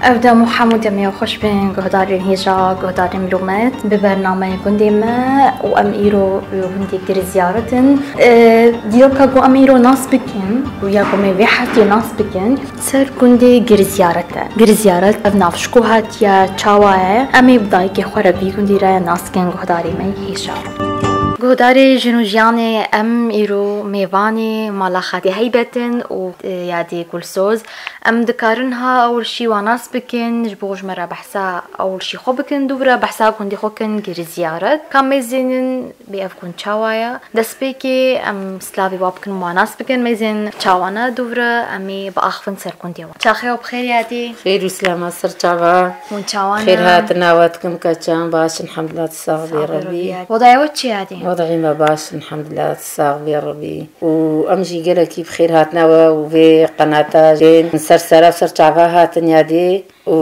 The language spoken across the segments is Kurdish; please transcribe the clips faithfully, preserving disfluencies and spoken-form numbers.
Ev dem û hemû demê xweş bên guhdarên hêja, guhdarên milomet bi bernameyê gundê me û em îro gundê Girziyaret in. E, dîroka ku em îro nas bikin û ya ku em ê vê heftê nas bikin, ser gundê Girziyaret e. Girziyaret ev nav ji ku hatiye, çawa ye? Em ê bi dayikê xwe re vî gundî re nas bikin guhdarê me hêja. Guhdarê Jin û Jiyanê, em îro mêvanê mala Xatê Heybet in û, e, yadê Gulsoz. Em dikarin ha ewil şî wan nas bikin, ji bo ji me re behsa ewil şî xwe bikin, dû re behsa gundê xwe kin Girziyaret. Ka mêzênin bê ev gund çawa ye? Destpêkê em slavê wa bikin, wan nas bikin, mêzên çawa ne, dû re em ê biaxivin ser gundê wan. Çaxê we bi xêr yadê. Xêr û silama ser çava. Hûn çawa ne? Xêr hatina we dikim keçan, baş in, hemdulillah, tu sax bî Rebî. Yadê. Wedayê we çi yadê? Wedayê me baş in, hemdulillah, tu sax bî Rebî. Û em jî gelekî bi xêr hatine we û vê qenata jên ser sera ser çava hatin yadê. Û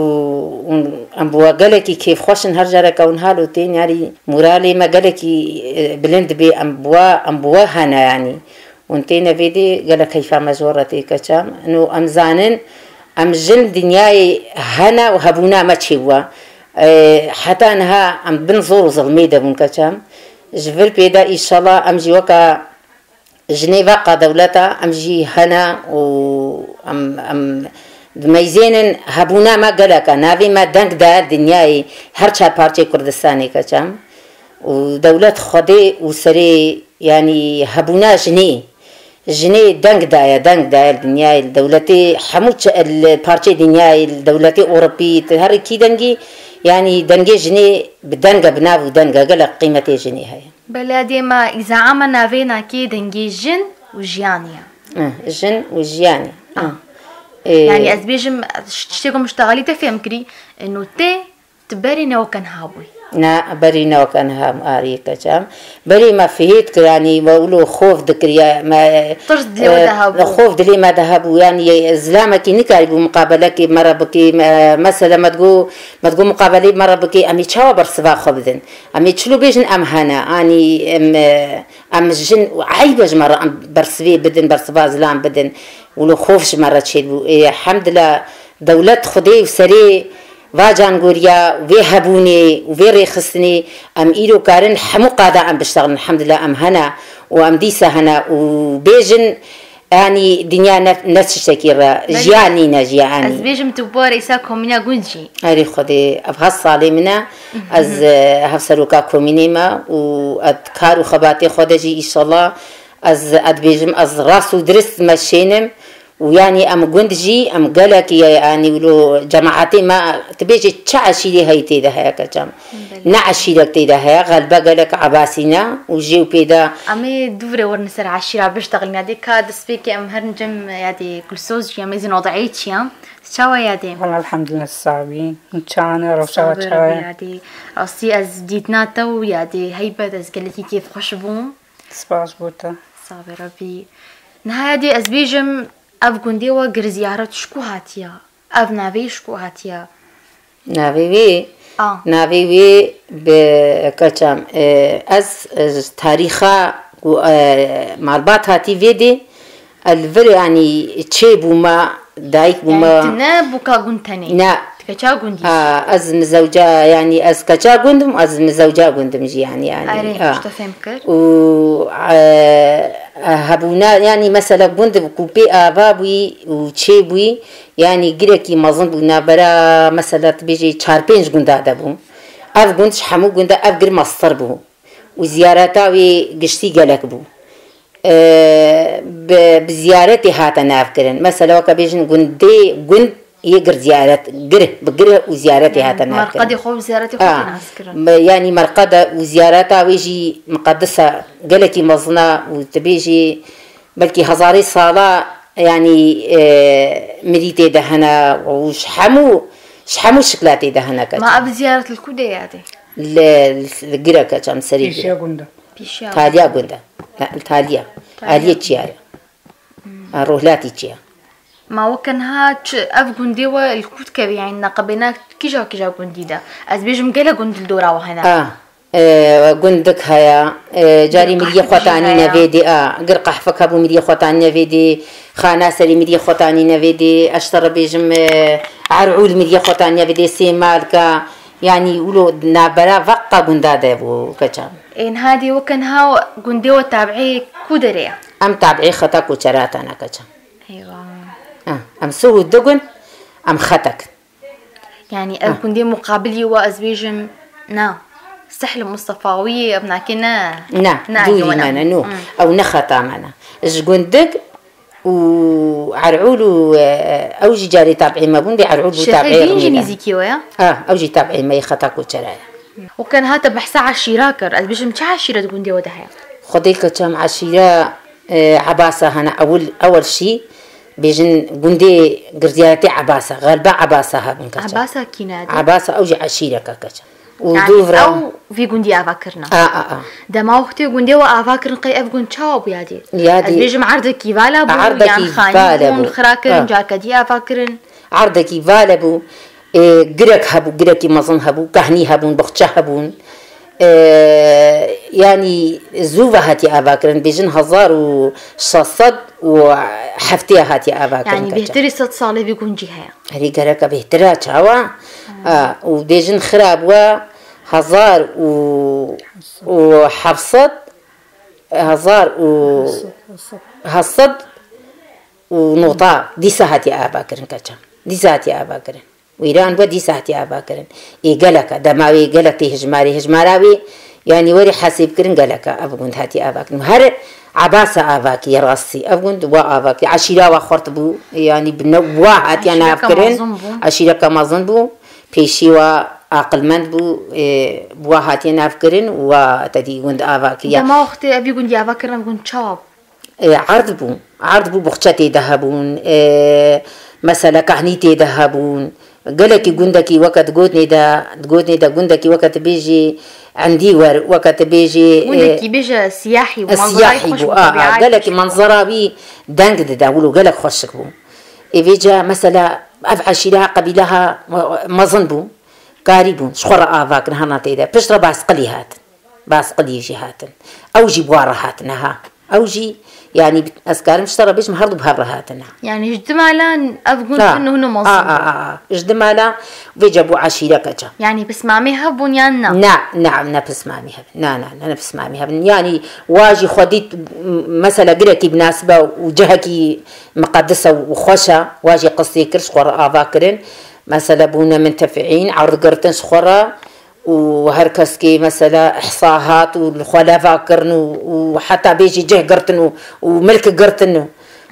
hûn, em bi we gelekî kêfxweş in, her careke hûn halo tên, yanî moralê me gelekî, e, bilind dibê, em bi we, em bi we hene, yanî hûn têne vê dê, gelek keyfa me ji we re tê keçam. Ino em zanin, em jin dinyayê hene û hebûna me çêbûwa. E, heta niha em bin zor û zilmê de bûn keçam. Ji vir pê de, îşallah, em jî weka jinê veqa dewleta, em jî hene û em, em dimeyzênin hebûna me gelek e. Navê me deng de dinyayê her çar parçeyê Kurdistanê keçam. Û dewlet Xwedê û serê, yanî hebûna jinê, jinê deng daye, deng daye li dinyayê, li dewletê hemû çi-, li parçeyê dinyayê, li dewletê Ewropî, tu her kî dengî, yanî dengê jinê bi deng e, bi nav û deng e, gelek qîmetê jinê heye. Belê, dê me îzaa me navê nakê dengê jin û jiyanê ye. Eh, jin û jiyanê. Ah. Ah. Ê, yanî ez bêjim, tiştê ku min ji te alî te fêm kirî, ino tê, tu berî ne weke niha bûyî. Na, berî ne weke niha arî keçam. Berî me fihêt kir, yanî me wilo xof dikiriye, me, tirs dilê we de, eh, hebû. Xof dilê me de hebû, yanî zilamekî nikarîbû muqabelekê me re bikê, me, mesele me digo, me digo muqabelê me re bikê, em ê çawa bersiva xwe bidin? Em ê çilo bêjin em hene, anî em, e, em jin û eyb e ji me re em bersivê bidin, bersiva zilam bidin. Wilo xof ji me re çêbû. Ê, hemdila dewlet Xwedê û serê va cangoriya vê hebûnê û vê rêxistinê em îro karin hemû qada em biştexilin. Hemdila em hene û em dîsa hene û bêjin, Yanî dinya ne, ne tiştekî re, belê, jiyan nîne jiyanî. Ez bêjim tu bi we re îsa komîna gund jî. Erê Xwedê, ev heft salê min e. Ez, e, hevseroka komînê me û ez kar û xebatê xwe de jî, îşallah, ez, ez dibêjim, ez rast û dirist meşênim. Û yanî em gund jî, em gelekî ye, yanî wilo cemaetê me, tu bêjî çi eşîrê heyî tê de heye keçam. Belê. Ne eşîrek tê de heye, xelbe gelek Ebasî ne û jê û pê de. Em ê dû re werin ser eşîra biştexilin. Yadê ka destpêkê em herin cem yadê Gulsoz jî em ê zin odayê çiya. Çawa yadê? Wala elhamdülillah sabî. Çawa ne, rewşa we çawa ye? Yadê. Rastî ez dîtina te û yadê heybet ez gelekî kêfxweş bûm. Spas bo te. Sabê Rebî. Niha yadê ez bêjim ev gundê we Girziyaret ji ku hatiya? Ev navê ji ku hatiye? Navê wê, a, navê wê bi keçam, e, ez, e, ji tarîxa ku, e, malbat hatî vê dê, ez li vir, yanî çê bûma, dayik bûma. Yanî tu ne boka gund tenê? Ne. Tu keça gundî? A, ez mizewca, yanî ez keça gund im, ez mizewca gund im jî, yanî, yanî. Erê, a, ji te fêm kir. Û, e, hebûna, yanî mesela gund ku pê ava bûyî û çê bûyî, Yanî girekî mezin bû, navbera mesela tu bêjî çar pênc gunda de bû. Ev gund ji hemû gunda ev gir mestir bû û ziyareta wê giştî gelek bû. E, bi, bi ziyaretê hate navkirin. Mesela weke bêjin gundê, gund yê gir ziyaret, gir, bi gir û ziyaretê hate navkirin. Merqedê xwe û ziyaretê xwe tê nas kirin. Yanî merqede û ziyareta wê jî miqedisa gelekî mezin e û tu bêjî Belkî hezarê sala, yanî, e, mirî tê de hene û ji hemû, ji hemû şikla tê de hene keçan. Ma ev ziyaret li ku de ye dê? Li, li, li gireke çem serî. Pêşiya gund e. Pêşiya. Taliya gund e. Ne, li taliya. Taliya. Aliyê çiya ye. Hmm. Ha, rohlatî çiya. Ma weke niha çi, ev gundê we li ku dikeve, yanî neqebêna kîja kîja gundî de? Ez bêjim gelek gund li dora we hene. A. e, gundik heye, e, carî Gir miriyê qehfik xwe jî tanîne heye. Vê dê, a, gir qehfik hebû miriyê xwe tanîne vê dê, xana serî miriyê xwe tanîne vê dê, ez ji te re bêjim, e, erûl miriyê xwe tanîne vê dê, sêmalka, yanî wilo navbera veqa gunda de bû keça. Ê, niha dê weke niha gundê we tabiê ku derê ye? Em tabiê xeta koçerata ne keça. Eywa. Ha, em sih û du gund, em xetek. Yani ev Ha. gundê muqabilî we ez bêjim, na. Sehl Mustefawiyê ev nakê ne. Na, na, dûrî me ne, no. Hmm. Ew ne xeta me ne. Ji gundik û Erûl û, e, ew jî carê tabiê me bûn, dê Erûl bû Şêxê tabiê din jî Rûmê ne. Nîzîkî we ye? Ha, ew jî tabiê me yê xeta koçera ye. Û ken hate behsa eşîra kir, ez bêjim çi eşîret gundê we de heye? Xwedê keçam eşîra, e, Ebasa hene, ewil, ewil şî, bêjin gundê girziyaretê Ebasa, xelba Ebasa hebûn keça. Ebasa kî ne de? Ebasa ew jî eşîreke keça. Û Yani dûvra ew vî gundî ava kirina. A, a, a. Dema wextê gundê we ava kirin qey ev gund çawa bû ya dê? Ya Ez dê bêjim erdekî vala bû, Erdekî yan xanî vala bûn, bû. Xira kirin, A. Carke dî ava kirin. Erdekî vale bû, e, girek hebû, girekî mezin hebû, kahnî hebûn, bixçe hebûn. E, yanî zû ve hatiye ava kirin, bêjin hezar û şeş sed û heftê hatiye ava kirin Yani keça. Bêhtirî sed salê vî gund jî heye. Herî gereke bêhtir e, çawa? A, û bêjin xira bû hezar û, û heft sed, hezar û heft sed û nota dîsa hatiye ava kirin keça. Dîsa hatiye ava kirin. Wîran bû dîsa hatiye ava kirin. Ê gelek e, dema wê gelek tê hijmarê, hijmara wê, yanî werî hesêb kirin gelek e, ev gund hatiye ava kirin. Her Ebasa ava kiriye rastî. Ev gund wa ava kiriye. Eşîra wa xurt bû, yanî bi ne-, wa hatiye nav kirin. Eşîreke mezin bû. Eşîreke mezin bû. Pêşî wa aqilmend bû, ê, bi wa hatiye nav kirin û wa tedî gund ava kiriye. Dema wextê evî gundî ava kirin, ev gund çawa bû? E, erd bû. Erd bû, boxçe tê de hebûn. E, mesela kahnî tê de hebûn. Gelekî gundekî weke digotinê de, digotinê de gundekî weke tu bêjî endîwer, weke tu bêjî, e, Gundekî bêje siyahî bû, e, manzarayê siyahî xweş bû, bû, a, a, tabiatê gelekî xweş bû. Manzara wî deng dide, wilo gelek xweşik bû. Ê vêca mesela ev eşîreha qebîleha mezin bû, karî bûn, ji xwe re ava kirin hana tê de. Pişt re basqilî hatin. Basqilî jî hatin. Ew jî bi wa re hatine ha. Ew jî, yanî, ez karim ji te re bêjim, herdu bi hev re hatine. Yani ji du mala ev gund Ha. Hino hino mezin A, a, bû. A, a. Ji du mala vêca bû eşîre keça. Yani pismamê hev bûn yan na? Na, na, ne pismamî hebin. Na, na, ne, ne pismamî hebin. Yanî wa jî xwe dît, m-, mesela girekî binasibe û cihekî miqedis e û xweş e. Wa jî qistê kir, ji xwe re ava kirin. Mesela bûne mintefiîn, erd girtin ji xwe re. û her keskê mesela ihsa hat û li xwe leva kirin û, û heta bêjî cih girtin û, û milk girtin û,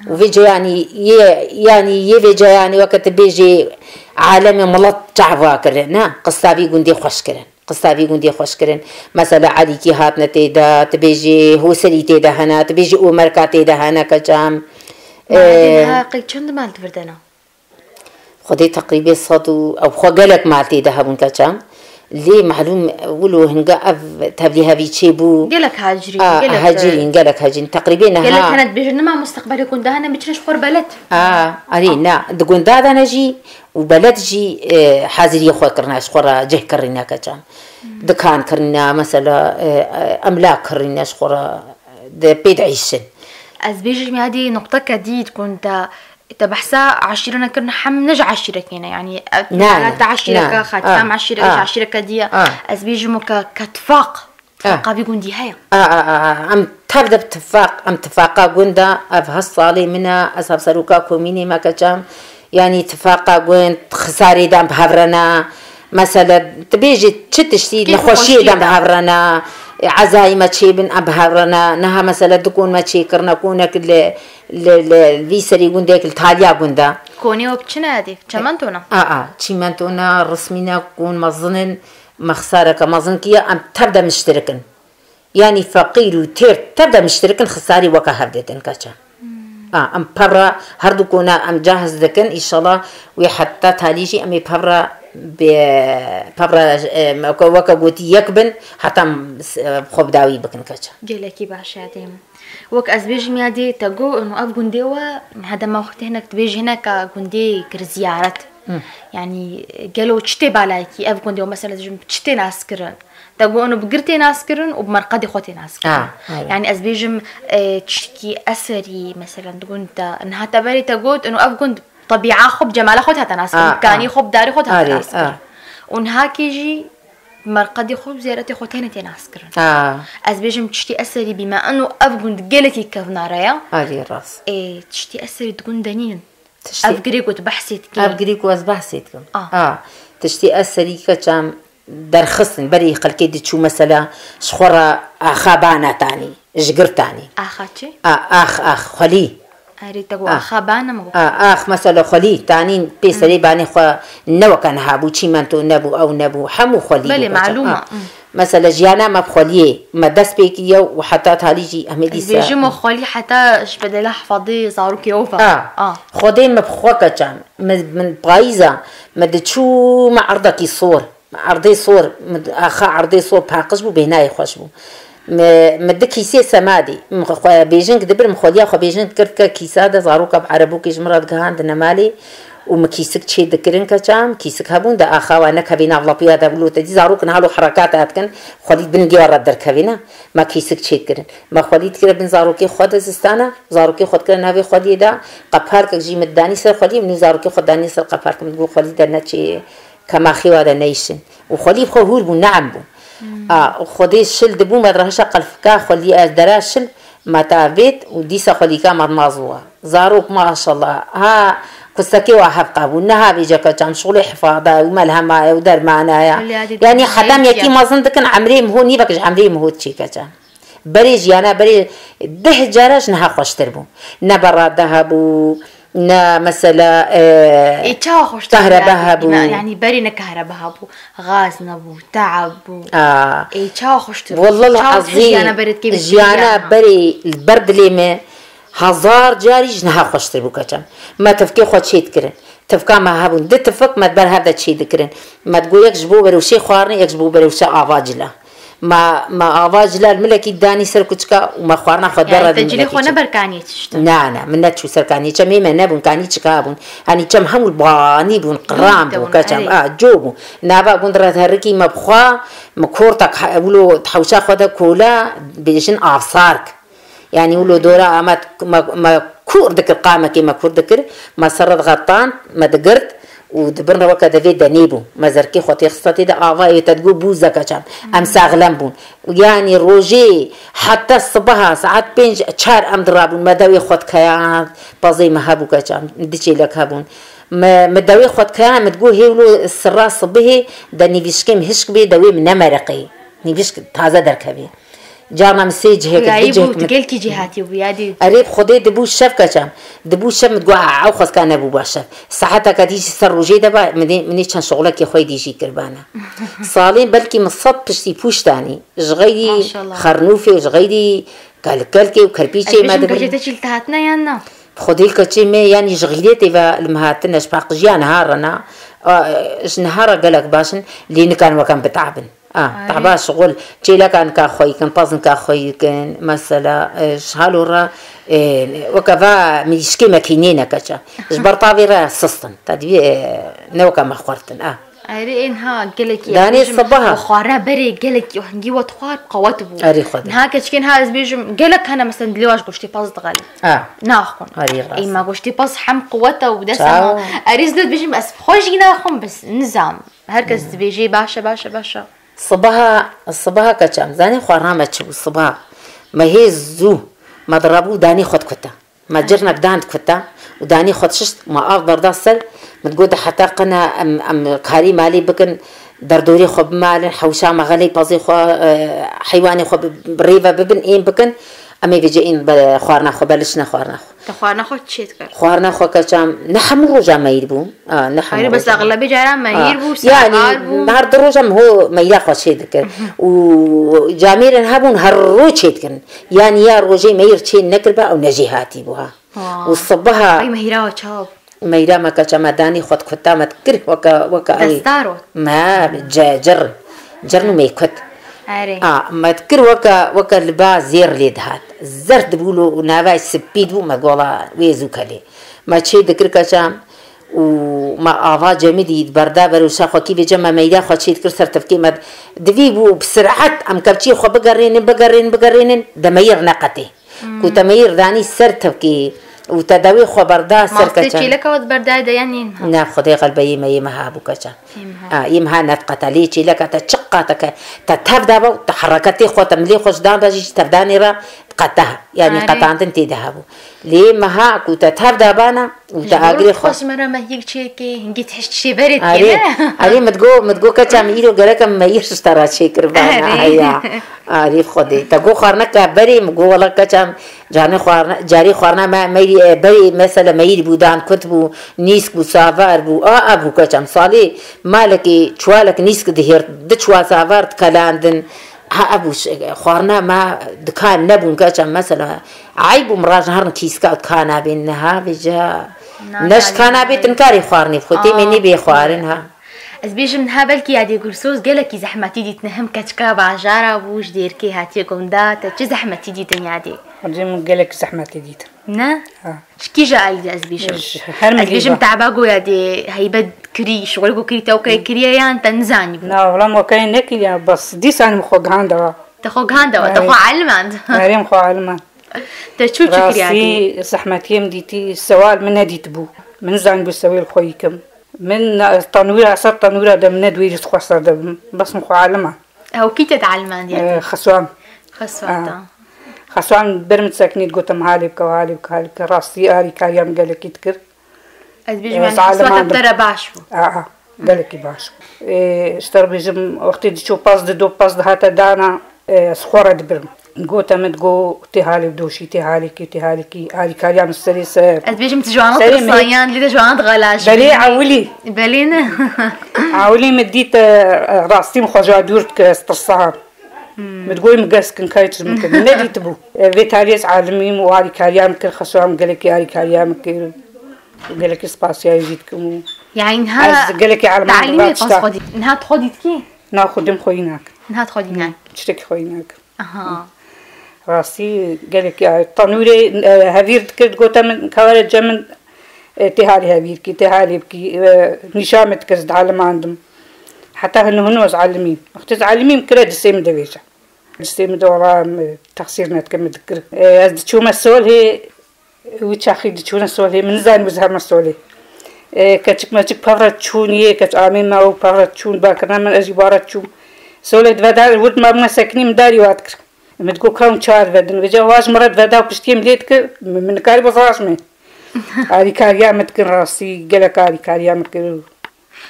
û vêca yanî yê, yanî yê vêca yanî weke tu bêjî alemê milet çava kirin, ne? Qista vî gundê xweş kirin. Qista vî gundê xweş kirin. Mesela Elîkî hatine tê de, tu bêjî Hûserî tê de hene, tu bêjî Omerka tê de hene, keçam. Malê Ee, ha qey çend mal di vir de ne? Xwedê teqrîbê sed û ew xwe gelek mal tê de hebûn keça. Lê melûm wilo hinga ev tevlî hevî çêbû. Gelek hecirîn, A, gelek, hecirîn, gelek hecirîn. Teqrîbê niha. Gelek hene dibêjin, nema musteqbelê gunda hene biçine ji xwe re beled. A, erê, na, di gunda de ne jî û beled jî, e, haziriyê xwe kirine, ji xwe re cih kirîne keça. Dikan kirîne, mesela, e, e, emlak kirîne ji xwe re, de pê diîşin. Ez bêjim ya dî nuqteke dî di gund de. Te behsa eşîre nekirin, hem ne ji eşîrekê ne, yanî, ev Na, te na, eşîreke na. Xatî, A, hem eşîre, a, ji eşîreke dî ye. A. Ez bêjim weke, ke tifaq, A. Tifaqa vî gundî heye. A, a, a, a. Em tev de bi tifaq, em tifaqa gund de, ev heft salê min e, ez hevseroka komînê me keçam. Yanî tifaqa gund, xisarê de em bi hev re ne. Mesela, tu bêjî çi tiştî, Kêf û nexweşiyê xweşiyê de em bi de. Hev re ne, ezayî me çêbin em bi hev re ne. Niha mesela du kon me çêkirine, konek li, li, li vî serî gundek li taliya gund e. Konê we bi çi ne edê? Çemento ne? A, a, çîmento ne, rismî ne, kon mezin in, me xisareke mezin kiye, em tev de miştirik in. Yanî feqîr û têr tev de miştirik in, xisarî weke hev didin keça. A, em pevra her du kona em cahiz dikin, înşallah wê heta talî jî em ê pevra bi, pevra, e, weke, weke gotî yek bin, heta em s-, e, xwe bi dawî bikin keça. Gelekî baş e dê. Wek ez bêjim ya dê, te got, û ev gundê we, hede me wextê hinek dibêjî hineka gundê kir ziyaret. Yanî gelo çi tê balayekî ev gund e, mesela dibêjim çi tê naskirin? Te got eno bi gir tê naskirin û bi merqedê xwe tê naskirin. Ah, evet. Yanî ez bêjim, e, çitkî eserî, mesela di gund de niha te berê te got eno ev gund tebîa xwe bi cemala xwe hate naskirin, Ah, bi kanî ah. xwe bi darê xwe hate Arê, naskirin. ah. Û niha kê jî merqedê xwe û ziyaretê xwe tenê tê naskirin. Ah. Ez bêjim çitkî eserî bî me eno ev gund gelekî kevnare ya. Arê rast. Ê, çitkî eserî di gund de nînin. Tiştî Ev girê ku tu behsê dikî. Ev girî ku ez behsê dikim. Ah. Ah. Tiştî eserî keça me derxistin. Berî xelkê diçû mesela ji xwe re axa bana tanî, ji gir tanî. Axa çi? A, ax, ax, xwelî. Erê te got Ah. axa bana mı got? A, ax, mesela xwelî tanîn pê serê banê xwe ne weke niha bû, çîmento nebû, ew nebû, hemû xwelî Belê, bû keça. malûm e. Ah. Hmm. Mesela jiyana me bi xweliyê, me dest pê kiriye û heta talî jî em ê Ez dîsa. bêjim o xwelî heta ji bedela hifadê zarokê o ve. Ah. Ah. Xwedê me bi xwe keça me. Me, min payîza, me diçû me erdekî sor. Me erdê sor, me axa erdê sor paqij bû, bêhnayê xweş bû. Me, me di kîsê semadî, me xwe bêjing dibir, me xweliya xwe bêjing dikir dike kîsa de, zaroka bi erebokê ji min re digihand ne malê û me kîsik çê dikirin keça me, kîsik hebûn de axa wa nekevê nav lapiya de, wilo te dî zarok niha lo herekata dikin, xwelî bin gêwa re derkevê ne, me kîsik çê dikirin. Me xwelî dikire bin zarokê xwe de zistana, zarokê xwe dikire navê xweliyê de, qeparkek jî me didanî ser xweliyê, min û zarokê xwe danî ser qeparkek, min digot xwelî de neçê, kemaxê wa de neyşin. Û xwelî bi xwe hûr bû, neem bû. Hmm. A, û xwedê şil dibû, me direhişa qelfika xweliyê ez dera şil, me tavêt û dîsa xwelîka me dimazûwa. Zarok maşallah, ha kusekê wa hevqa bû, niha vêce keça me, şixulê hifada ye û melhema ye û dermana ye. Xwelî adî Yanî dî heta me yekî ya. mezin dikin, emrê min ho nîvek ji emrê min ho diçê keça. Berê jiyana, berê deh cara ji niha xweştir bû. Ne berade hebû, ne mesela, e, Ê çawa xweştir bû kahrebe ya, hebû. Yanî berê ne kahrebe hebû, gaz nebû, teab bû. A. Ê çawa xweştir bû. Wallah Çawa azî, jiyana berê dikê jiyana berê li ber dilê me hezar carî ji niha xweştir bû keça me. Me tifkê xwe çê dikirin. Tifka me hebûn. Du tifik me di ber hev de çê dikirin. Me digot yek ji bo berewşê xwarinê, yek ji bo berewşa ava cila. Ma, ma ava jilal milekî danî ser kuçika û ma xwarina xwe Yani dera te cilê xwe neber kaniyê çiştin? Na, na, min neçû ser kaniyê. Çemê me nebûn, kanî çika bûn. Hani çem hemû banî bûn, qiran bûn, keçam. A, co bûn. Nava gund re herikî me bi xwe, mi kortak he-, wilo di hewşa xwe de kola, bêjin avsark. Yani wilo dora ama me, me kur dikir, qamekê me kur dikir, me ser re diqetan, me digirt, û di bin re weke devê denê bû. Me zerkê xwe têxista tê de, ava ê te digot bûze keçam. Em saxlem bûn. Yanî rojê heta sibeha saet pênc çar em dirabûn. Me dewê xwe dikeya, pezê me hebû keçam. Du çêlek hebûn. Me, me dewê xwe dikeya, me digot hêwlo sira sibihê de nîvîşkê min hişk bê, dewê min nemeriqê. Nîvîşk taze derkevê. Carna min sê cihêk, Xuyayî du cihêk bû, min tu gelkî cî hatî bû, yadî. Erê, bi Xwedê dibû şev keçam. Dibû şev, min digot, "Aa, ew xwezka nebû ba şev." Saeteke dî jî ser rojê de ba, min ê, min ê çend şixulekê xwe yê dî jî kirbana. Salên belkî min sed piştî pûş danî. Ji xeyrî Maşallah. xernûfê û ji xeyrî kelkelkê û kerpîçê Ez me bêjim dibin. Keçê te çî li te hatine yan na? Xwedê keçê me, yanî ji xîretê ve li me hatine, ji paqijiya niha re na. A, ji niha re gelek baş in, lê nikan weke em bitabin. A, Arê. taba şixul, çêleka nika xweyî kin, pez nika xweyî kin, mesela, e, ji halo re, e, weke va mirîşkê me kînê ne keça. Ji ber tavê re sist in. Te dibî, e, ne weke me xwertin. A. Erê, ên ha gelekî Danê bêjim, sibeha. xwarina berê gelekî hingî we dixwar qewet bû. Erê, Xwedê. Niha keçikên ha ez bêjim, gelek hene, mesela, dilê wan ji goştê pez dixelin. A. Naxwin. Erê, rast. Ê, me goştê pez hem qewet e û dest Çawa? hema. Erê, ez ne dibêjim, ez xwe jî naxwim, bes nizam. Her kes Hmm. dibêjê, baş e, baş e, baş e. Sibeha, sibeha keçam. Zanî xwarina me çi bû sibeha. Me hê zû, me dirabû danî xwe dikuta. Me cirnek dan dikuta û danî xwe dişişt, me av berda ser, min digot heta qina em, em karî malê bikin, derdorê xwe bimalin, hewşa me xelê pezê xwe, e, heywanê xwe bi, bi rê ve bibin, ên bikin, em ê vêce ên be, xwarina xwe belişne xwarina xwe. Te xwarina xwe çê dikir? Xwarina xwe keçam, ne hemû roja meyir bû. A, ne hemû Hayır, bes roja. axlebê caran meyir A, bû, yani, sehar bû. her du roja min ho meyra xwe çê dikir. Û camêrin hebûn her roj çê dikirin. Yani ya rojê meyir çê nekirba ew ne jêhatî bû ha. Wa. Û sibeha Ay mehira çaw. meyra me keça me danî xwe dikuta me dikir weke, weke ay. Destaro. Me ce-, cir. Cir nû me kut. Erê. A, me dikir weke, weke li ba zêr lê dihat. Zerd bû lo û navay spî dibû me gola wê zû kelê. Me çê dikir keça û me ava cemidî di berda ber û şaxwekî vêce me meyda xwe çê dikir ser tivkê me divî bû bi sir'et em kevçiyê xwe bigerênin, bigerênin, bigerênin, demeyir neqetê. Ku te meyir danî ser tivkê û te dewê xwe berda ser Mastê keçan. Çêleka we di berdayê de ya nîn ha? Ne, Xwedê xelbeyê me yê me ha bû keçan. Yê me ha. Ha, yê me ha nediqeta, lê çêleka te çiqate ke te tev daba û te hereketê xwe, te milê xwe ji dan re jî ji tevdanê re qete, yanî Arê. qetandin tê de hebû. Lê meha ku te tev dabana û te Ji bo agirê xwe. Xweş me re me yek çêkê, hingî tişt şêberê Arê, dikene. arê, min digo, min digo keça min îro gerek em meyir ji te re çêkiribana. Arê. Heya. Arê Xwedê. Te go xwarneke berê, min go wela keça min canê xwarne, carê xwarna me, meyirî, e, berê mesela meyir bû, dan kut bû, nîsk bû, savar bû, a, a bû keça min. Salê malekê çuwalek nîsk dihêrt, di çuwal savar dikelandin. Ha, ev û ş-, xwarina me dikan nebûn, keça mesela eyb û miraj herin kîska û dikana bên niha vêca. Na, ne ji na, kana na. bê tinkarê xwarinê bi xwe tê me Aa, nê bê xwarin ha. Ez bêjim niha belkî yadê Gulsoz gelekî zehmetî dîtine, him keçika bajara bû, ji dêrkê hatiye gunda, te çi zehmetî dîtin yadê? Hocam gelek zehmetî dîtin. Ne? Ha. Ji kîja alî de ez bêjim? Ji her Ez bêjim milî ve. Teba goya dê heybet kirî, şixulê ku kirî te wekê kiriye yan te nizanî bû? Na, wela me wekê nekiriye, bes dîsan min xwe gihandawa. Te xwe gihandawa, te Erê. xwe elimand. Erê, min xwe elimand. Te çû çi kiriya dê? Rastî zehmetiyê min dîtî, sewal min nedîtibû. Min nizanîbû sewêl xwe yî kim. Min, e, tenûra, ser tenûra de min nedwêrî xwe ser de bim. Bes min xwe elimand. Ew kî te dielimandiye Ee, te? Xeswan. Xeswan Ha. te. Xeswan ber min sekinî digotim halê bike, halê bike, halê bike. Rastî arîkariya min gelekî dikir. Ez bêjim, Ee, yani, xeswa te zalimandim. bi te re baş bû. Aa, gelekî baş bû. Ee, ji te re bêjim, wextê diçû pez dido, pez dihate dana, ee, ez xwe re dibirim. Gote min digo, tê halê bi doşî, tê halê kî, tê halê kî, arîkariya min serê ser. Ez bêjim, tu ji wana Serê min hê- tirsaniyan, lê de ji wana dixelajî. Belê ewilî. Belê ne? Ewilî min dît, e, e, rastî min xwe ji dûr dikir, ez tirsa. Hmm. Min digoyî min gez kin, kayê çi min kir. Min nedîtibû. E, vê tarî ez elimîm û arîkariya min kir, xeşa min gelekî arîkariya min kir. Gelekî spasiya wî jî dikim û Yani niha ez gelekî elimîm telimê qas xwe dît. Niha tu xwe dît kî? Na xwe dîm xwe yî nakim. Niha tu xwe dî nakim. Çirekî xwe yî nakim. Aha. Rastî gelekî ay. Tanûrê, e, hevîr dikir, digote min, "Ka were cem min, e, tê halî hevîr kî, tê halî bikî." E, nîşa min dikir, ez dielimandim. Heta hinu hinu ez elimîm. Wextê ez elimîm, kire disê min de vêje. Disê min de wala, e, texsîr nedike min dikir. E, ez diçûme Solhê, Wî çaxî diçûne Solê, min nizanî biz heme Solê. E, keçik meçik pevre çûn yê, keç amê me û pevre çûn, bakirine min, ez jî bare çûm. Solê di veda, wir ma bûne sekinî, min darî wa dikir. Min digo, "Ka hûn çar vedin." Vêca wa ji min re di veda û piştiyê min lê dikir, min, min nikarî bizraşmê. Alîkariya min dikin rastî, gelek alîkariya min kir.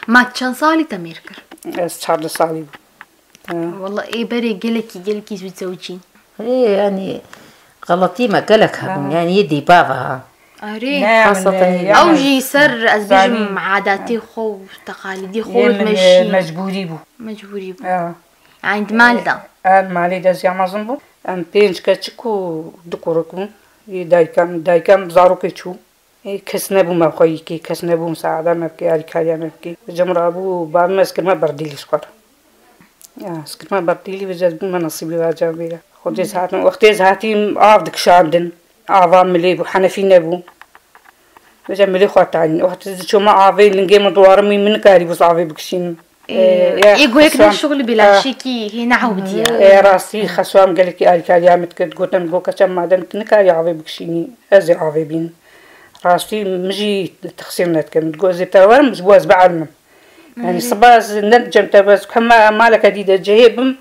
Ma çend salî te mêr kir? Ez çardeh salî bûm. Ha. Wela ê berê gelekî, gelekî zû zewicîn. Ê, yanî, xeletî me gelek hebûn, Ha. yanî yê dîba ve ha. Arê. Ne, Xaseten min, yê yani, Ew jî ser, ez zanî bêjim, adatê xwe û teqalîdê xwe Yê min, e, dimeşî. mecbûrî bû. Mecbûrî bû. Ya. Yani di mal de. Em malê de ziya mezin bû. Em pênc keçik û du kurik bûn. Yê dayika min, dayika min bi zarokê çû. Ê, kes nebû me xwe yî kê, kes nebû misaada me bikê, alîkariya me bikê. Cem rabû, bavê me ez kirime berdîlî ji xwe re. Ya, ez kirime berdîlî, vêca bûme nesîbî va cem vê re. Xwedê ez hatim, wextê ez hatîm av dikişandin. Ava milê bû, henefî nebû. Vêca milê xwe tanîn. Wextê ez diçûme avê lingê min diwarim, min nikarîbû ez avê bikişînim. Ê, Ê, ya, ê, goyek ne xeswan. Şixulî bi Ah. laşîkî hê neewdiye. Ê, rastî xeswan gelekî alîkariya min dikir. Gotin, go keça madem tu nikarî avê bikişînî, ez ê avê bînim. Rastî min jî texsîr nedikim. Digo, ez ê te werim, ji bo ez bielmim. Yani, Erê. siba ez ne cem te, ez hema maleke dî de cihê bim,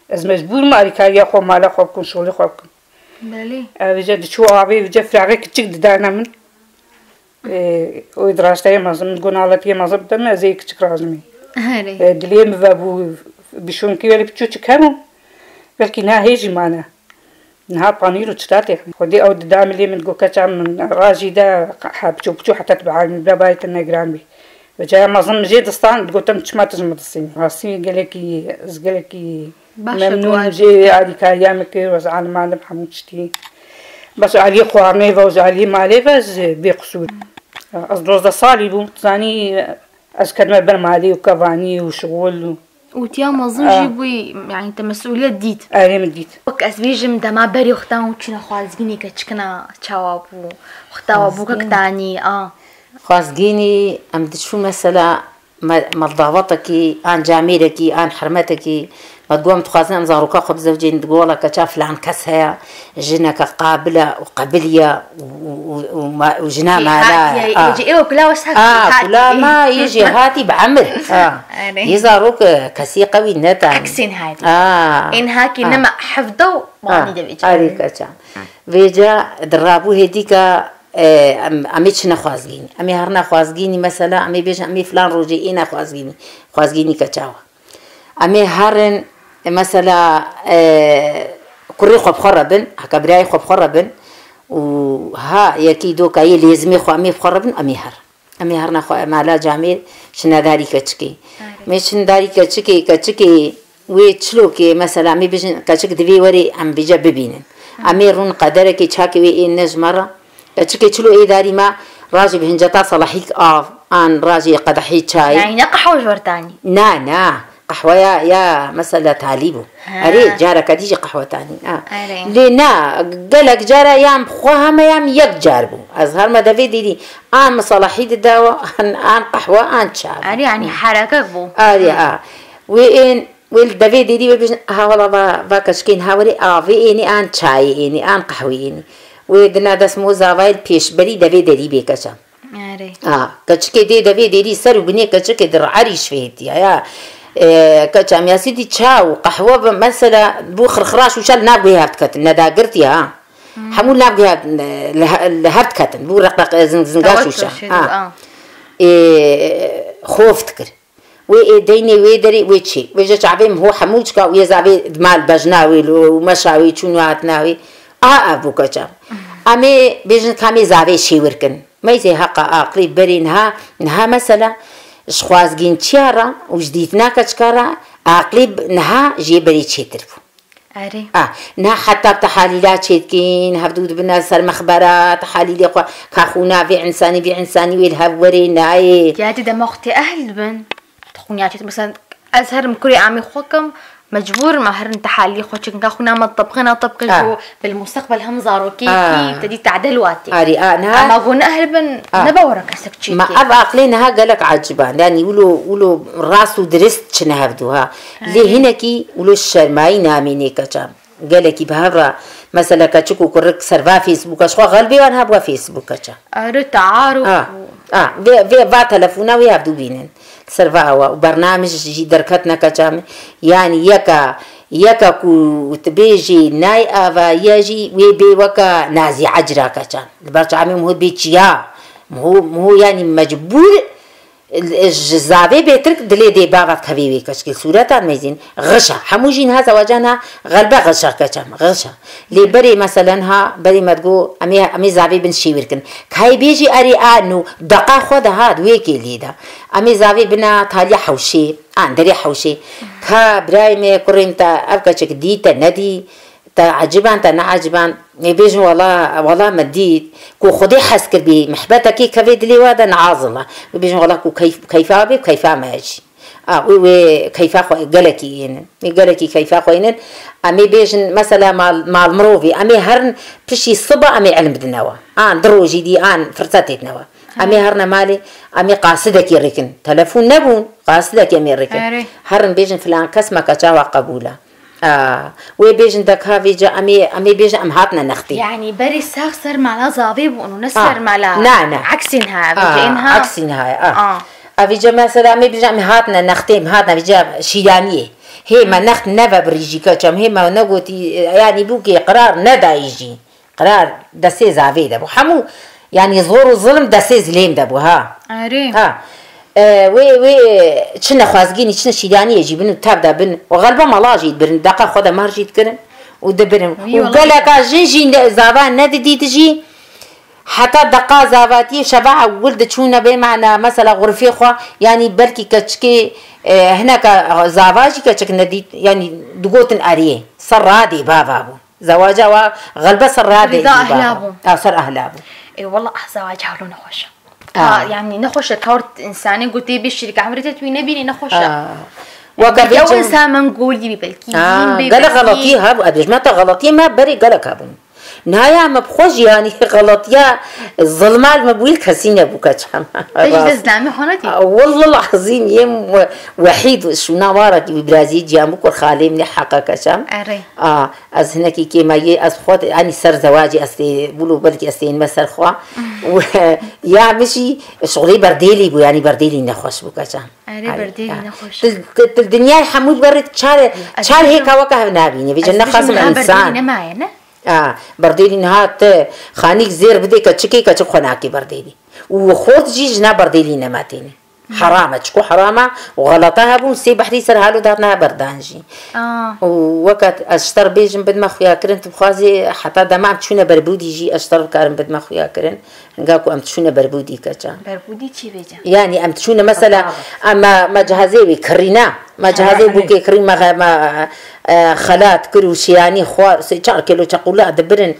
ez mecbûr me alîkariya xwe, mala xwe bikim, şolê xwe bikim. Belê. Ev vêca diçû avê, vêca firaqê kiçik didane min. Ê, o di raşteyê mezin, min got, "Naletiyê mezin bide min, ez ê kiçik razimî." Erê. Ê, dilê min vebû, bişûnkî were piçûçik hebû. Belkî niha hê jî mane. Niha panîr û çita tê. Xwedê ew dida min lê min got, "Keça min, rajî de ha piçû piçû heta tu bielmî, bira bayê te ne giran bî." Vêca ya mezin min jê distan, digotin, "Çima tu ji min distînî?" Rastî gelekî, ez gelekî Baş e memnûn ku jê alîkariya min kir, ez elimandim hemû tiştî. Bes aliyê xwarinê ve û ji aliyê malê ve ez bêqisûr. Ez dozdeh salî bûm, tu zanî ez kedime ber malê û kevanî û şixul û Û tiya mezin Ah. jî bûyî, yani te mesûliyet dît. Erê min dît. Wek ez bêjim dema berê wexta hûn çûne xwarzgînê keçikina çawa bû, wexta we bû Xwarzgîn. kek tanî, a. Xwazgînî em diçû mesela me-, me dawetekî, an camêrekî, an hermetekî, me digot em dixwazin em zaroka xwe bizewcên, digot wela keça filan kes heye, jineke qabil e û qebilî ye û, û, û, û ma-, û jina mala. Hatiye, a. Yê jî ê kula wes hatiye, A, hatiye. Kula ma yê jî hatî bi emir. A. Erê. Yê zarok, e, kesî qewî netan. Eksên hatî. A. Ên hakî A. nema hevde û A. wanî de vêca. Erê keça. Vêca di rabû hêdîka, e, em, em ê çine xwazgînî. Em ê herina xwazgînî, mesela, em ê bêjin, em ê filan rojê êne xwazgînî. Xwazgînî keça wa. Em ê herin, e, mesela, e, kurê xwe bi xwe re bin, heke birayê xwe bi xwe re bin û ha yekî doka yê lêzimê xwe em ê bi xwe re bin, em ê herin. Em ê herina xwe mala camêr çine darî keçikê. Erê. Em ê çin darî keçikê, keçikê wê çilokê, mesela, em ê bijin keçik divê werê em vêca bibînin. Em ê rûn qederekê çakê wê ê ne ji me re. Keçikê çilo ê darî me rajê bi hinceta salahîk av, an rajê qedehî çayê. Yani ne qehwe ji wer tanî? Na, na. Qehweya ya, mesela, talî bû. Ha. Erê, careke dî jî qehwe tanî. Ha. Erê. Lê na, gelek cara yan bi xwe heme yan yek car bû. Ez her me devê dîdî, an misalahî didawa, an, an qehwe, an çay. Erê, yani Hı. herekek bû. Erê, Hı. a. Wê ên, wê li devê dêrî wê bêjin, ha wela va, va keçikên ha werê avê ênî, an çayê ênî, an qehwê ênî. Wê dina dest mo zavayê li pêşberî devê derî bê keça. Erê. A, keçikê dê devê dêrî ser û binê keçikê di erîş fêtiya ya. E, keça miyasî dî ça û qehwe bi mesela bû xirxiraş û şel nav guhê hev diketin, nedagirtiya ha. Hemû nav guhê hev, li he-, li hev diketin. Bû req req, e, zing zinga Tewettur şûşa. şû, Ha. a. E, xof dikir. Wê ê deynê wê derê wê çê. Wê ji çavê min ho hemû çika wê zavê mal bejna wê lo û meşa wê çûn û hatina wê. Aha ev bû keça. Em ê bêjin ka em ê zavê şêwir kin. Meyzê heqa aqilî berê niha, niha mesela ji xwazgînçiya re û ji dîtina keçika re aqilî b-, niha jê berê çêtir bû. Erê. A, niha heta bi tehalîla çêdikîn, hevdû dibine ser mexbera, tehalîlê xwe, ka xûna vê însanî, vê însanî wê li hev werê nayê. Ya dî dema xwe tê ehl dibin. Xûna çêt, mesela, ez herim kurê amê xwe kim, mecbûr me herin tehalîlê xwe çêkin, ka xûna me tebqê, na tebqê A. ji bo bil mustaqbel hem zarokê A. kî, te dî tadel watê. Arî, a, niha Ama go ne ehl bin, A. ne bawera kesek çêkê. Ma ev aqilê niha gelek eciban. Yani, wilo, wilo rast û dirist çine hevdû, ha. Lê Erê. hinekî wilo şermayî namînê keça. Gelekî bi hev re, mesela keçik û kurik serva Facebooka, ji xwe xelbê wan hebûa Facebooka ça. Erê, tearuf A, û a, vê, vê, va telefona wê hevdû bînin. Serva ewa û bernamij jî derketine keça min. Yani yeka, yeka ku tu bêjî nayê avayiya jî wê bê weka nazî ecra keça. Li ber çavê min hû bê çiya. Min hû, min hû yani mecbûr Ji zavê bêtir dilê dê bava dikevê wê keçikê sûretan meyzîn. Xişa. Hemû jî niha zewaca niha xelbe xişa keça me. Xişa. Lê berê mesela niha berê me digo em ê, em ê zavê bin şêwir kin. Kayê bêjî erê a nû deqa xwe de hat wê kê lê de. Em ê zavê bina taliya hewşê. An derê hewşê. Ka birayê me kurên te ev keçik dî te nedî. Te eciban, te neeciban, ê bêjin wela, wela me dît ku Xwedê hez kir bî, mihbetekê kevê dilê we de neazila. Wê bêjin wela ku keyf-, keyfa bê, keyfa me jî. A, wê, wê keyfa xwe gelekî ênin. Wê gelekî keyfa xwe ênin. Em ê bêjin, mesela mal, mal mirovî, em ê herin piştî siba em ê ilm bidine we. An di rojî dî, an firset têdine we. Em ê herine malê, em ê qasidekî rêkin. Telefon nebûn, qasidekî em ê rêkin. Erê. Herin bêjin filan kes me keça we qebûl e. A, wê bêjin deka vêca em ê, em ê bêjin em hatine nextê. Yani berê sax ser mala zavê bûn û ne A, ser mala na, na. Eksên ha, A, vêca ên ha. Eksên ha, a. A. A vêca mesela em ê bêjin em hatine nextê, em hatine vêca şîraniyê. Hê me next neve birîjî keça min, hê me negotî, yani bûkê qerar nedayî jî. Qerar destê zavê de bû. Hemû, yani zor û zilm destê zilêm de bû, ha. Erê. Ha. E, wê, wê çine xwazgînî, çine şîraniyê jî bin û tev de bin. Û xelbe mala jî dibirin, deqa xwe de mar jî dikirin û dibirin. Wî Û wela geleka jin jî ne, zava nedidît jî, heta deqa zavatiyê şeva ewil diçûne bê mana, mesela xurfê xwe, yani belkî keçikê, e, hineka zava jî keçik nedît, yani digotin erê, ser radê bava bû. Zewaca wa xelbe ser radê Rida jî ehla bava. bû. A, ser ehla bû. Ê, wela, ah, zewaca hewlo nexweş e. A. Ha, yani nexweş e, tawr insanê gotê bê şirîk emrê te tu wî nebînî nexweş e. A. Weke Yani, ew vêca insan mengolî bî belkî, A, dîn bê gelek belkî. xeletî hebû. Ez dibêjim, heta xeletiyê me berê gelek hebûn. Naya me bi xwe jî, yanî xeletiya zilmal me bûyî kesî nebû, keça me. Te jî de zilamê xwe nedî? Wallah lazîm yêm we-, wehîd şûna wara wî birazî ciyan bû kur xalê min ê heqa, keça me. Erê. A, ez hinekî kêmayê ez xwe, yanî ser zewacê ez tê, wilo belkî ez tênime ser xwe. Û ya min jî şixulê berdêlî bû, yanî berdêlî nexweş bû, keça me. Erê, berdêlî nexweş. Til, til, til dinyayê hemû berê çar, Ez çar bêjim, hêka weke hev nabîne. Vêce Ez nexasim bêjim, ha, berdêlî însan. Nemaye ne? A, berdêlî niha te xanîk zêr bidê keçikê, keçik xwe nakê berdêlî. Û xort jî jina berdêlî nematêne. Heram e, çiku heram e û xelata hebûn, sê behrî ser halo dihatine berdan jî. Aa, Û weke ez ji te re bêjim bidime xuyakirin, tu bixwazî heta dema em çûne berbûdî jî ez ji te re bikarim bidime xuyakirin. Hinga ku em çûne berbûdî, keça me. Berbûdî çi vêce? Yanî em çûne mesela em me, me cihazê wî kirîna. Me cihazê Erê. bûkê kirî me, me e, xelat kir û şiyanî xwar, sê çar kilo çeqûla dibirin.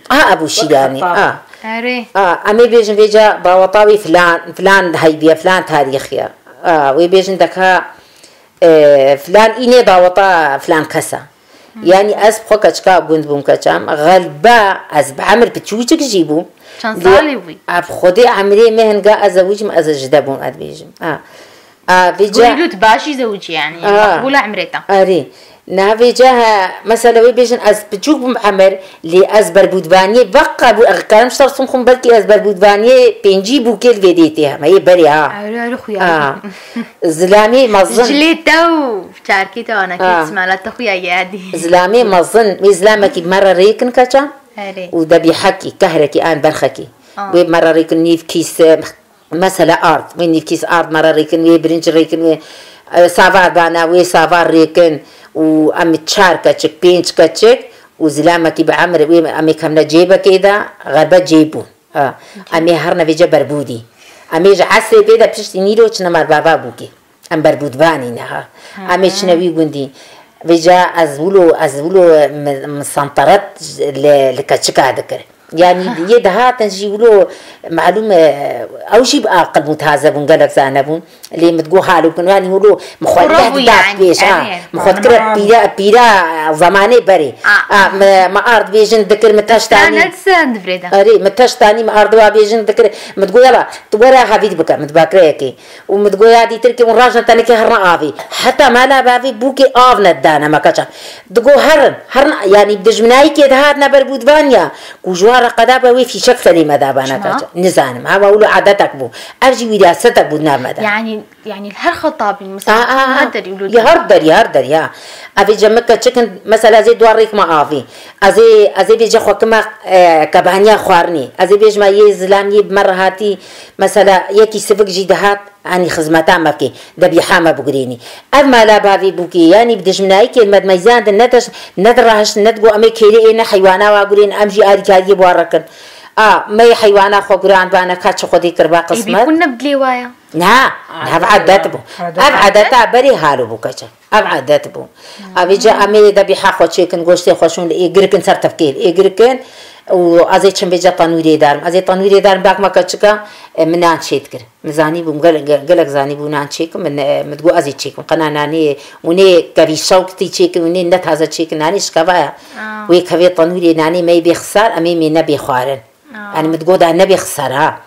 Ha, ebû şiyanî. Xelat. Ha. Erê. A, em ê bêjin vêca daweta wî filan, filan heybiye, filan tarîxiye. A, wê bêjin deka, e, filan înê daweta filan kesa. Yanî ez bi xwe keçika gund bûm, keça me. Xelbe ez bi emir piçûçik jî bûm. Çend Lê salî bûyî? Ev xwedê emrê me hinga ez zewicim, ez ji de bûm, ez bêjim. A. A, vêca Gurî lut başî zewicî yani. Aa. Makbûla emrê te. Erê. Niha vêca he, mesela wê bêjin ez piçûk bûm emir, lê ez berbûdvaniyê veqa bû, ez karim şer sum xum belkî ez berbûdvaniyê pêncî bûkê li vê dê tê heme, yê berê ha. Erê, erê, xuya. Ha. Zilamê mezin. Cilê te û çarkê te anakê Ha. ismala te xuya yadî. Zilamê mezin, wê zilamekî me re rêkin, keça. Erê. Û debîhekî, kehreki an berxekî. Ha. Wê me re rêkin nîv kîs, e, mesela ard. Wê nîv kîs ard me re rêkin, wê birinc rêkin, wê, e, savar bana, wê savar rêkin. Û em çar keçik, pênc keçik û zilamekî bi emir, wê em ê kemne cêbekê de, xerbe cêbûn. Ha. Em ê herne vêce berbûdî. Em ê ji esrê pê de piştî nîro çine me bava bûkê. Em berbûdvanî ne ha. Em ê çine wî gundî. Vêca ez wilo, ez wilo mi, mi santaret li, li keçika dikir. Yanî yê dihatin jî wilo malûm e, ew jî bi aqil bûn, taze bûn, gelek zane bûn. Lê min digot halo kin, yanî wilo min xwe Xuro leh bû didat yanî, pêş, ha. erê. Min xwe dikire pîra, pîra zemanê berê. A. A, mi, mi ard bêjin dikir, mi teştanî. Ne disen divrê de. Erê, mi teştanî, mi ardiwa bêjin dikir. Mi digot yala, tu were hevîd bike, mi dibakire yekê. Û mi digot ya dîtir ki hûn rajin tenekê herna avê. Heta mala bavê bûkê av nedane me, keça. Digot herin, herin, yanî dijminayî kê dihat ne berbûdvan ya. Ku ji wan re qeda be wê fîşek serê me dabana, Çima? Keça. Nizanim, hema wilo adetek bû. Ev jî wîrasetek bû nav me de. Yani, yani her xetabîn A, mesela a, a. her derî wilo. Ya her derî, her derî, ya. Ev ê cem min keçikin, mesela ez ê dua rêk me avê. Ez ê, ez ê vêce xwe kime, e, kebaniya xwarinê. Ez ê bêjime yê zilam yê bi me re hatî, mesela yekî sivik jî dihat, anî xizmeta me bikê, debîha me bigurênî. Ev mala bavê bûkê, yanî bi dijminayî kê me dimeyzandin, ne deş, ne dirahiştin, ne digot em ê kêlê ê ne heywana wa gurên, em jî alîkariyê bi wan re kin. A, me yê heywana xwe guran bane, ka çi Xwedê kiriba Ê qismet. bî kun ne bi dilê wa ya. Na, ev edet bû. Ev edeta berê halo bû, keça. Ev edet bû. Avê ca em ê debîha xwe çêkin, goştê xwe şûn li ê girikin ser tevkê, ê girikin û ez ê çim vêca tenûrê darim. Ez ê tenûrê darim, bak me keçika, e, min nan çê dikir. Min zanî bûm, gel-, gel-, gelek zanî bû nan çêkim, min, e, min digot ez ê çêkim. Qena nanê, hûnê kevî şewk tî çêkin, hûnê ne taze çêkin, nanê şikeva ya. Aa. Wê kevê tenûrê nanê me yê bê xisar, em ê mê nebê xwarin. Aa. Yani min digot da nebê xisar ha.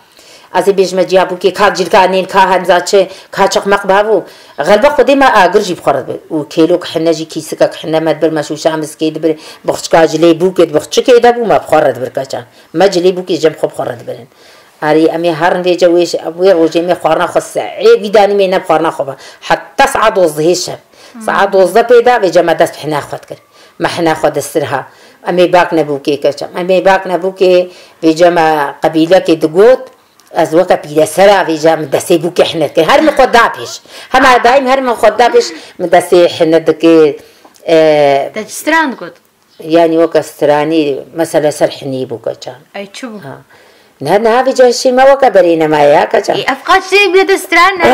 Ez ê bêjime ciya bûkê, ka cilka nên, ka hemza çi, ka çeqmeq bavo. Xelbe Xwedê me agir jî bi xwe re dibir. Û kêlok hine jî, kîsikek hine me dibir, me şûşa miskê dibir, bixçika cilê bûkê, bixçikê de bû me bi xwe re dibir, keça. Me cilê bûkê cem xwe bi xwe re dibirin. Arî em ê herin vêce wê, wê rojê me xwarina xwe saê vî danî me ne bi xwarina xwe be. Heta saet dozdehê şev. Saet dozdeh pê de vêce me dest bi hina xwe dikir. Me hina xwe distir ha. Em ê bak nebûkê, keça. Em ê bak nebûkê, vêce me qebîlekê digot, ez weke pîresera vêce min destê bûkê hine dikir. Her min xwe da pêş. Hema daîm her min xwe da pêş, min destê hine dikir. E, Te çi stran digot? Yanî weke stranî, mesela ser hinî bû, keça. Ay çi bû? Ha. Ne, ne, vêce şî me weke berê nemaye ya, keça. Ê, ev qaç tê bile de stran ne?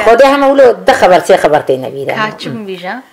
Xwedê heme wilo de xeber, sê xeber tê nebîre. Ka çi bû bîja?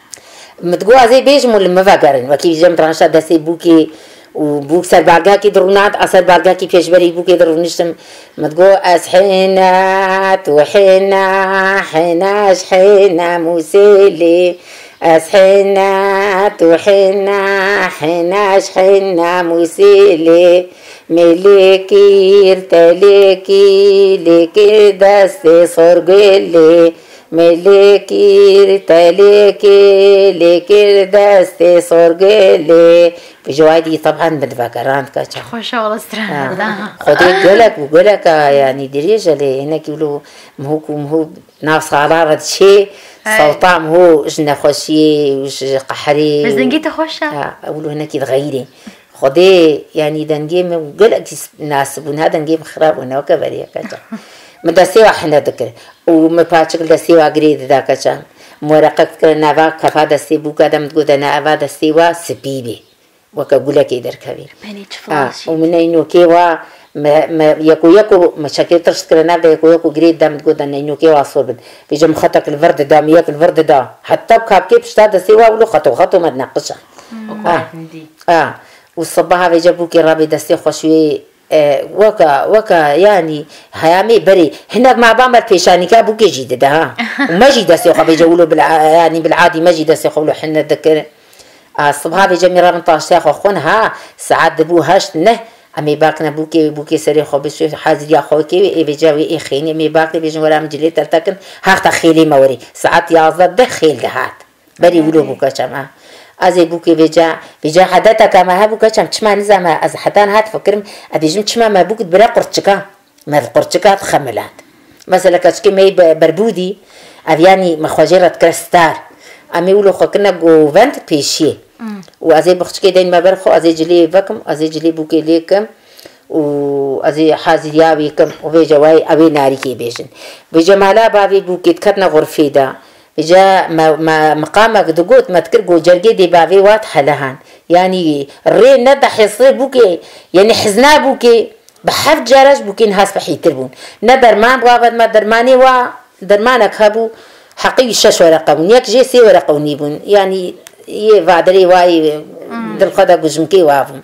Min digot ez ê bêjim û li min vegerin. Wekî bêjim tranşa destê bûkê û bûk ser balgakî dirûnand, a ser balgakî pêşberî bûkê dirûniştim. Min digot ez hêne, tu hêne, hêne, ez hêne, Mûsê lê. Ez hêna, tu hêna, hêna ji hêna Mûsê lê, me lê kir, te lê kir, lê kir destê sorgulê, me lê kir, te lê kir, lê kir destê sorgulê. Bi cewayî dî teb'en bi divegerand keça. Xweşa wala strana da. Xwedê gelek û geleka, yanî dirêj e lê hinekî wilo mihûk û mihûk Nav sala re diçê, Hey. Sewta mihû ji nexweşiyê û ji qehrê. Bi zengî te xweş e? Ha, ew hinekî dixeyirê. Xwedê, yanî dengê min gelekî nasib bûn, ha dengê min xirab bûn, ne weke berê keça. Min destê wa hine dikir. Û min paçik li destê wa girê dida keça. Min wereqek dikir, nava kefa destê bûka de min digot, de ne eva destê wa spî bê. Weke gulekê derkevî. Penê çi Ha, flaş û e. Min neynokê wa, me, me, yeko yeko, me çekê tirş dikire nav de yeko yeko girê dida min digot de neynokê wa sor bin. Vêca min xetek li vir dida, min yek li vir dida. Heta bi kapkê pişta destê wa wilo xeto xeto me dineqişa. Hmm. Ha. Hindî. Ha. Û sibaha vêca bûkê rabê destê xweş wê, e, weka, weka, yanî, heyamê berê. Hinek me ba me pêşanîka bûkê jî dide, ha. Û me jî destê xwe vêca wilo bil, yanî, bil adî me jî destê xwe wilo hine dikir. A, sibha vêca me rabin taştiya xwe xwin, ha, saet dibû heşt neh, em ê bakine bûkê, bûkê serê xwe bişê, haziriya xwe kê, ê vêca wê ê xênê, em ê bakine bêjin were em cilê teltekin, hexta xêlê me werê. Saet yazdeh deh xêl dihat. Berî wilo bû keça me. Ez ê bûkê vêca, vêca hedeteke me hebû keça me, çima nizame, ez heta niha difikirim, ez bêjim çima me bûk dibire qurtçika. Me di qurçika dixemiland. Mesela keçikê me yê be-, berbûdî, ev yanî me xwe jê re dikire star. Em ê wilo xwe kirine govend pêşiyê. Hmm. Û ez ê bixçikê deyn me ber xwe, ez ê cilê vekim, ez ê cilê bûkê lê kim û ez ê haziriya wê kim û vêca wayê ew ê narîkê bêjin. Vêca mala bavê bûkê diketine xurfê de. Vêca me, me miqamek digot, me dikir ku cergê dê bavê wat helehan. Yanî rê ne de hesrê bûkê, yanî hizna bûkê. Bi heft cara ji bûkên has bi hîtir bûn. Ne derman bû, avet me dermanê wa, dermanek hebû, heqî wî şeş wereqe bûn. Yek jê sê wereqe û nî bûn. Yanî yê vadirê wa yê Hmm. dilxwe de gujmikê wa bûn.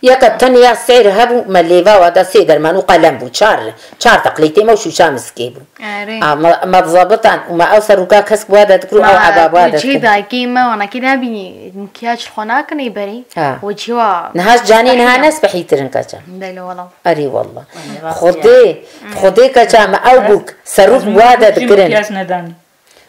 Yeke tenê ya sêr hebû, me lêva wa da sê derman û qelem bû. Çar, çar teqlîtê me û şûşa miskê bû. Erê. A, me, me zabitan û me ew serûka kesk wa de dikir û ew Ma ebab wa tu de cihê dikir. Dayikê me wanakî nebînî, mikyaj xwe nakinê berî. Ha. Û cihê wa Niha ji canê niha spehî ne spehîtirin keça. Belê wala. Erê wala. Erê, rast Xwedê, ya. Xwedê keça me ew bûk serûk wa de dikirin. Makyaj nedanî.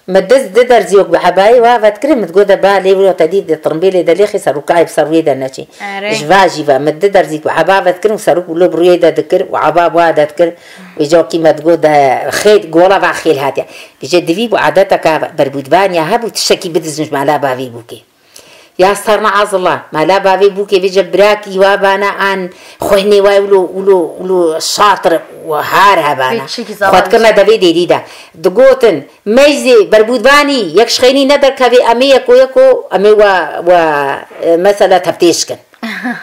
Me diz di derziyok bi ebayê wa ve dikirin, min digot de ba lê wilo te dî di tirmbêlê de lêxî serûkayê bi ser wê de neçî. Erê. Ji va jî ve min di derzîk bi eba ve dikirin û serûk wilo bi rûyê de dikir û eba wa de dikir. Vêca wekî me digot de xêl, gola va xêl hatiye. Vêca divî bû adeteke berbûdvaniya hebû tiştekî bidizin ji mala bavê bûkê. Ya serna azila, mala bavê bûkê vêca birakî wa bana an xwehnê wa wilo, wilo, wilo şatir û har hebana. Vê tiştekî Xwe zavalî dikirine devê dêrî de. Digotin, meyzê berbûdvanî, yek ji xeynî ne derkevê, em ê yeko yeko, em ê wa, wa, e, mesela teftêş kin.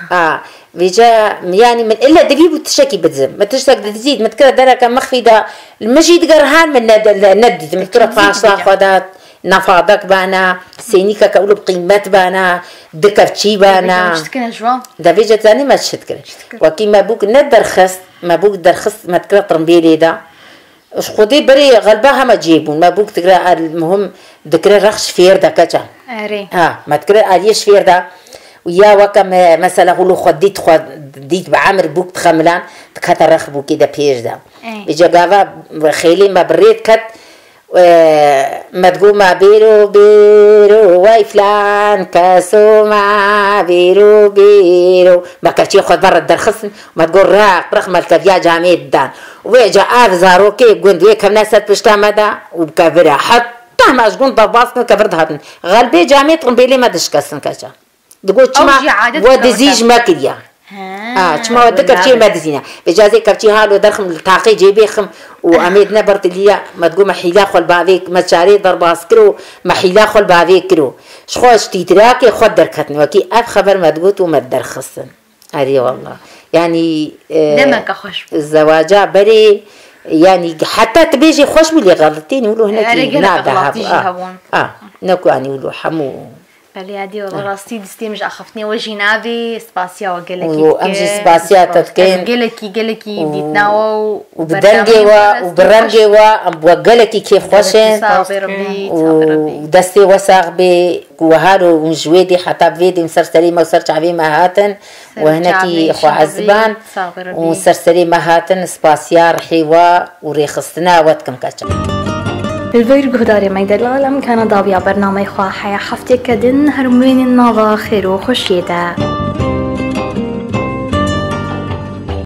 Ha, vêca, yanî min ille divî bû tiştekî bidizim. Min tiştek didizît, min dikira dereke mixfî de, li min jî digerihan min ne, ne, nedidît. Min dikira paşta xwe de, nefadek bana, sênîkeke wilo bi qîmet bana, du kevçî bana. Vêca çi dikine ji wan? De vêca zanî me çi dikir? Çi dikir? Wekî me bûk ne derxist, me bûk derxist, me dikira tirmbêlê de. Ji Xwedê berê xelba hema cê bûn. Me bûk dikire el muhim dikire rex ji fêr de keça. Erê. Ha, me dikire aliyê ji fêr de. Û ya weke me, mesela hûlo xwe dît, xwe dît bi emir bûk dixemilan, dikete rex bûkê de pêş de. Ê. Vêca gava xêlê me bi rê diket, e, me digot ma bêro, bêro, wey filan keso ma bêro, bêro. Me kevçiyê xwe berre derxistin, me digot req, req me li keviya camê didan. Wê ca ev zarokê gund wê kevne ser pişta me de û bi kevir e. Heta me ji gund derbas kirin kevir dihatin. Xelbê camê tirmbêlê me dişkestin keça. Digot çima we dizî ji me kiriya. Ha, çima we du kevçiyê me dizîne. Vêca ez ê kevçî halo derxim li taqê cêbê xim û em ê dine ber tiliya. Me digot me hîla xwe li bavê, me çarê derbas kir û me hîla xwe li bavê kir û ji xwe ji tîtirakê xwe derketin. Wekî ev xeber me digot û me derxistin. Erê wallah. Yanî, e, Demeke xweş bû. Zewaca berê, yanî heta tu bêjî xweş bû lê xelitîn wilo hinekî Erê gelek nada xelatî hebû. jî Ah, hebûn. ah, ne ku anî wilo hemû. Belê Edî, wela rastî distê min ji axaftinê we jî navê, spasiya we gelekî û em jî spasiya te dikin. Gelekî, gelekî dîtnawa û û bi dengê we û bi rengê we em bi we gelekî kêfxweş in. Saxbê Rebî, saxbê Rebî. Û destê we sax bê ku we halo hûn ji wê dê heta bi vê dê ser serê me û ser çavê me hatin. We hinekî xwe eziban û ser serê me hatin, spasiya rihê we û rêxistina we dikim keçe. Li vir guhdarê me delal, em kana dawiya bernameyê xwe heya heftêke din her murênên nava xêr û xweşiyê de.